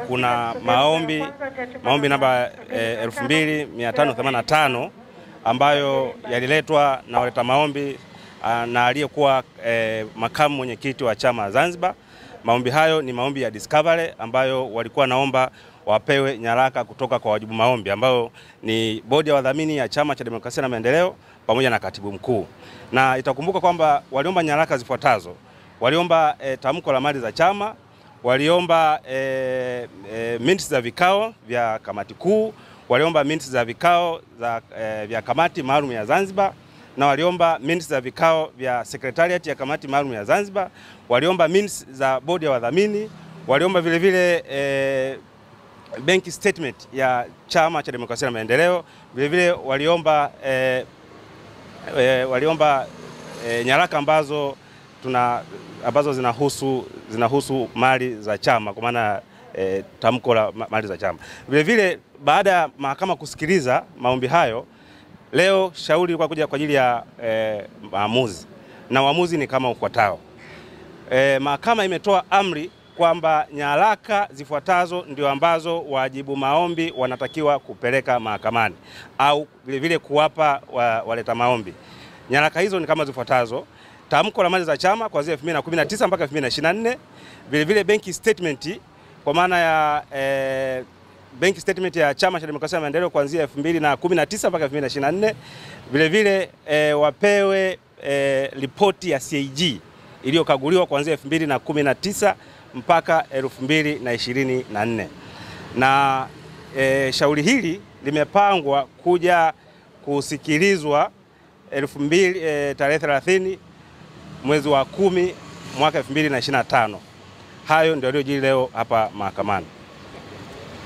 kuna maombi namba 2585 ambayo yaliletwa na waleta maombi na aliyekuwa makamu mwenyekiti wa chama Zanzibar. Maombi hayo ni maombi ya discovery ambayo walikuwa naomba wapewe nyaraka kutoka kwa wajibu maombi ambayo ni bodi ya wadhamini ya Chama cha Demokrasia na Maendeleo pamoja na katibu mkuu. Na itakumbuka kwamba waliomba nyaraka zifuatazo. Waliomba tamko la mali za chama, waliomba minutes za vikao vya kamati kuu, waliomba minutes za vikao vya kamati maalum ya Zanzibar, na waliomba minutes za vikao vya secretariat ya kamati maalum ya Zanzibar, waliomba minutes za bodi ya wadhamini, waliomba vile vile bank statement ya Chama cha Demokrasia na Maendeleo, vile vile waliomba nyaraka ambazo zinahusu mali za chama, kwa maana tamko la mali za chama. Vile vile baada ya mahakama kusikiliza maombi hayo, leo shauri lilikuwa kuja kwa ajili ya maamuzi, na uamuzi ni kama ufuatao. Mahakama imetoa amri kwamba nyaraka zifuatazo ndio ambazo wajibu maombi wanatakiwa kupeleka mahakamani au vile vile kuwapa waleta maombi. Nyaraka hizo ni kama zifuatazo: tamko la mali za chama kuanzia 2019 mpaka 2024, vile vile benki statement kwa maana ya bank statement ya Chama cha Demokrasia na Maendeleo kuanzia 2019 mpaka 2024, vile vile wapewe ripoti ya CAG iliyokaguliwa kuanzia 2019 mpaka 2024. Na shauri hili limepangwa kuja kusikilizwa tarehe 30 mwezi wa 10 mwaka 2025. Hayo ndio yaliyojiri leo hapa mahakamani.